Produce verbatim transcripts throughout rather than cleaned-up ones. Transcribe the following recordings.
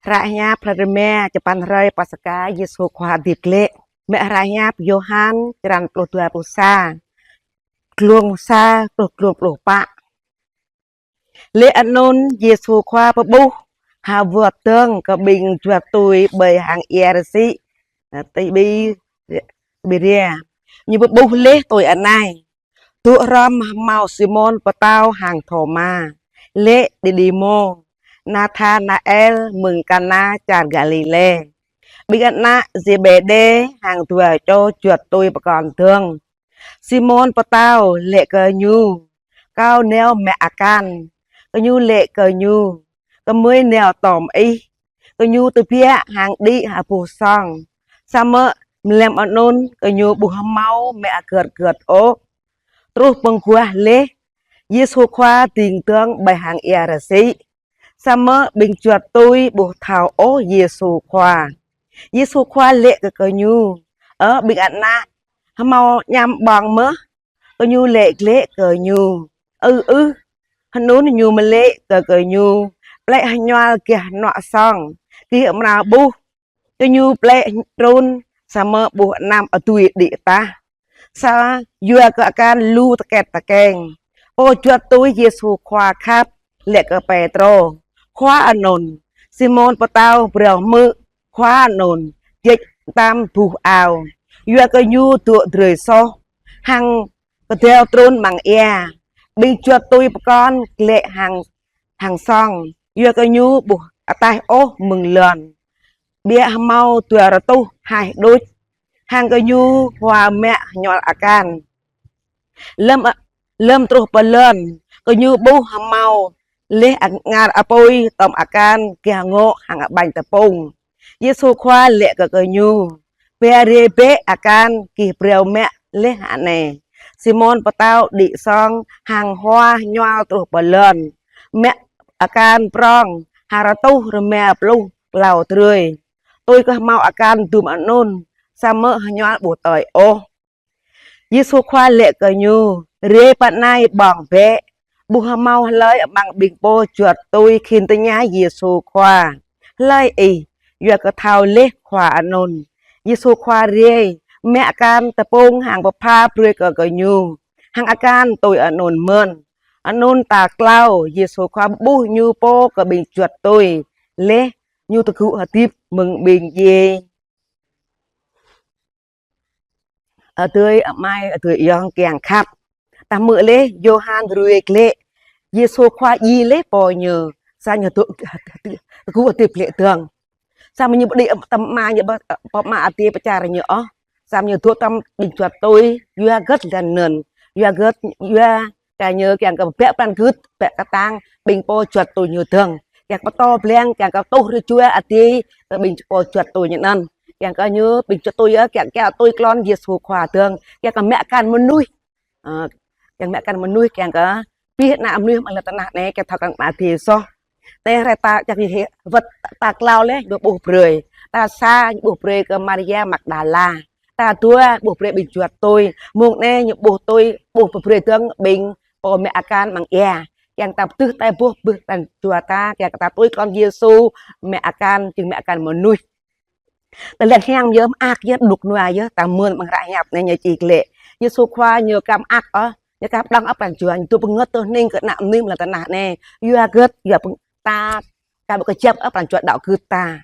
Hră hiăp hrơi rơma čơpăn hrơi Paskha Yêsu Khua hơdip glaĭ. Mă hră hiăp Yôhan črăn pluh dua pluh sa, glông sa truh glông pluh pă. Laih anŭn Yêsu Khua pơƀuh ha wơ̆t dơ̆ng kơ ƀing juăt tui ƀơi hang ia rơsĭ, Ti-, Tiberia. Ñu pơƀuh laih tui anai: Dŏ hrŏm hmâo Simôn Pơtâo hăng Thôma, lĕ Didimô, Nathanael mơ̆ng Kana čar Galilê, ƀing ană Zêbêđê hăng dua čô juăt tui pơkŏn dơ̆ng. Simôn Pơtâo laĭ kơ ñu: Kâo nao mă akan. Gơñu laĭ kơ ñu: Gơmơi nao tŏm ih. Gơñu tơbiă hăng đĭ ha boh sŏng. Samơ̆ mlam anŭn gơñu ƀu hmâo mă hơget-get ôh. Truh pơguah laih, Yêsu Khua ding dơ̆ng ƀơi hang ia rơsĭ. Samơ̆ ƀing juăt tui ƀu thâo ôh Yêsu Khua. Yêsu Khua laĭ kơ gơñu: Ơ ƀing ană, hmâo añăm ƀơ̆ng mơ̆? Gơñu laĭ glaĭ kơ ñu: Ư ưh. Anŭn ñu mă laĭ kơ gơñu: Plĕ hơñual gah hnuă sŏng, gih amra ƀuh. Gơñu plĕ trŭn, samơ̆ ƀu anăm adui đĭ tah, sa yua kơ akan lu tơkĕt tơkeng. Pô juăt tui Yêsu Khua khăp laĭ kơ Pêtrô: Khua anŭn, Simôn Pơtâo phrâo hmư̆ Khua anŭn ječ tam buh ao, yua kơ ñu dŏ drơi soh hăng kơdâo trŭn amăng ia. Ƀing juăt tui pơkŏn glaĭ hăng, hăng sŏng, yua kơ ñu ƀu ataih ôh mơ̆ng lŏn, ƀiă hmâo dua rơtuh haih đôč, hăng gơñu hua mă hơñual akan. Lơ̆m, lơ̆m truh pơ lŏn, gơñu ƀuh hmâo laih ngar apui tŏm akan gah ngŏ hăng abañ tơpŭng. Yêsu Khua laĭ kơ gơñu: Ba rai bĕ akan gih phrâo mă laih hă anai. Simôn Pơtâo đĭ sŏng hăng hua hơñual truh pơ lŏn, mă akan prŏng ha rơtuh rơma pluh klâo drơi. Tui kơ hmâo akan dŭm anŭn, samơ̆ hơñual ƀu tơi ôh. Yêsu Khua laĭ kơ ñu: Rai pơ anai ƀơ̆ng bĕ. Ƀu hmâo hlơi amăng ƀing pô juăt tui khĭn tơña Yêsu Khua: Hlơi ih? Yua kơ thâo laih Khua anŭn. Yêsu Khua rai, mă akan tơpŭng hăng pơpha brơi kơ gơñu, hăng akan tui anŭn mơ̆n. Anŭn ta klâo Yêsu Khua pơƀuh ñu pô kơ ƀing juăt tui, laih ñu tơgŭ hơdip mơ̆ng ƀing djai. Adơi amai, adơi ayŏng kiăng khăp. Ta hmư̆ laih Yôhan ruai glaĭ Yêsu Khua djai laih pô ñu, sa ñu dŏ tơgŭ hơdip glaĭ dơ̆ng. Samơ̆ ñu ƀu đĭ tơm ama ñu, pơ ama adai pơčar ñu ôh. Samơ̆ ñu dŏ tŏm ƀing juăt tui, yua hơget lĕ anŭn. Yua hơget, yua kơ ñu kiăng kơ bĕ pran gưt, bĕ kơtang ƀing pô juăt tui ñu dơ̆ng. Kiăng pơtô blang, kiăng kơ tuh rơjua adai kơ ƀing pô juăt tui ñu anŭn. Kiăng kơ ñu ƀing juăt tui yơh, kiăng kơ tui klon Yêsu Khua dơ̆ng. Kiăng kơ mă akan mơnuih. Ơ, kiăng mă akan mơnuih, kiăng kơ abih ană mơnuih amăng lŏn tơnah anai kiăng thâo kơ Ama adai soh. Tơdah hrơi ta čang hĭ wơ̆t ta klâo laih, ñu ƀuh brơi. Ta sa ñu ƀuh brơi kơ Maria Magdala. Ta dua ƀuh brơi ƀing juăt tui. Mơ̆ng anai ñu ƀuh tui, ƀuh brơi dơ̆ng ƀing pô mă akan amăng ia. Kiăng ta pơtưh tai boh bưh pran jua ta, kiăng ta tui klon Yêsu, mă akan, jing mă akan mơnuih. Tơlơi hiam yơh, mơak yơh, đŭk nua yơh, ta mơ̆n amăng hră hiăp anai ñu čih glaĭ. Yêsu Khua ñu aka mơak ôh, ñu aka pơđŏng ôh pran jua, ñu dŏ pơngơ̆t tơ hning kơ ană mơnuih amăng lŏn tơnah anai. Yua hơget, yua pơ-, ta, aka ƀu kơjăp ôh pran jua đaŏ gưt ta.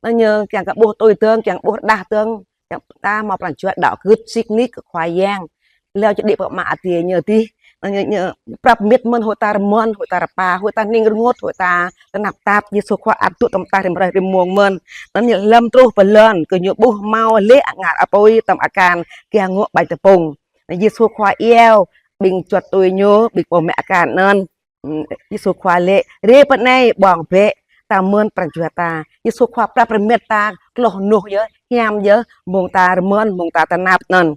Anŭn ñu kiăng kơ ƀuh tui dơ̆ng, kiăng ƀuh rơđah dơ̆ng, kiăng ta hmâo pran jua đaŏ gưt sĭt nik kơ Khua Yang. Laih či đĭ pơ ama adai ñu dih. Anŭn ñu, ñu prăp mĭt mơ̆n, huĭ ta rơmơ̆n, huĭ ta rơpa, huĭ ta hning rơngot, huĭ ta tơnap tap, Yêsu Khua ăt dŏ tơm ta rĭm hrơi rĭm mông mơ̆n. Anŭn ñu lơ̆m truh pơ lŏn, gơñu ƀuh hmâo laih ngar apui tŏm akan gah ngŏ abañ tơpŭng. Anŭn Yêsu Khua iâu ƀing juăt tui ñu, ƀing pô mă akan anŭn. Ưm, Yêsu Khua laĭ: Rai pơ anai ƀơ̆ng bĕ, ta mơ̆n pran jua ta. Yêsu Khua prăp rơmet ta, kloh nuh yơh, hiam yơh, mơ̆ng ta rơmơ̆n, mơ̆ng ta tơnap anŭn.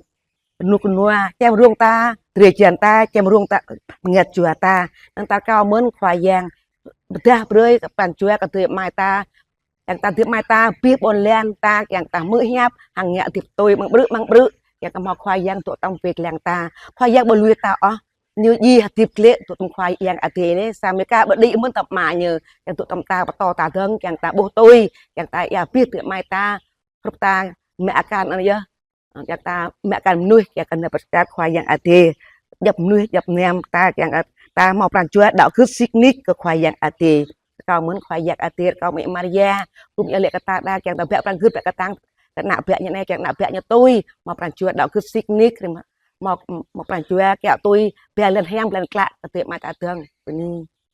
Rơnŭk rơnua, čem rông ta, drơi jăn ta, čem rông ta, bơngăt jua ta. Anŭn ta rơkâo mơ̆n Khua Yang pơdah brơi kơ pran jua kơ adơi amai ta, kiăng ta adơi amai ta, abih ƀôn lan ta, kiăng ta hmư̆ hiăp, hăng ngă hơdip tui amăng ƀrư̆ amăng ƀrư̆, kiăng kơ hmâo Khua Yang dŏ tŏm wai lăng ta. Khua Yang ƀu lui ta ôh. ñu djai hơdip glaĭ dŏ tơm Khua Yang Adai anai, samơ̆ kah ƀu đĭ mơ̆n tơm Ama ñu, kiăng dŏ tơm ta pơtô ta dơ̆ng, kiăng ta ƀuh tui, kiăng ta ia bih tơ amai ta, hrup ta mă akan anai yơh. Kiăng ta mă akan mơnuih, kiăng kơ nao pơčăt Khua Yang Adai. Djŏp mơnuih, djŏp mơnam ta, kiăng ta hmâo pran jua đaŏ gưt sĭt nik kơ Khua Yang Adai. Rơkâo mơ̆n Khua Yang Adai, rơkâo mơ̆ng Maria, gum ia lĕ kơ ta đa, kiăng ta bă pran gưt, bă kơtang, kơ ană bă ñu anai, kiăng ană bă ñu tui, hmâo pran jua đaŏ gưt sĭt nik, hmâo, hmâo pran jua kiaŏ tui, ba lŏn hiam, ba lŏn klă, kơ dêh amai ta dơ̆ng. Bơni.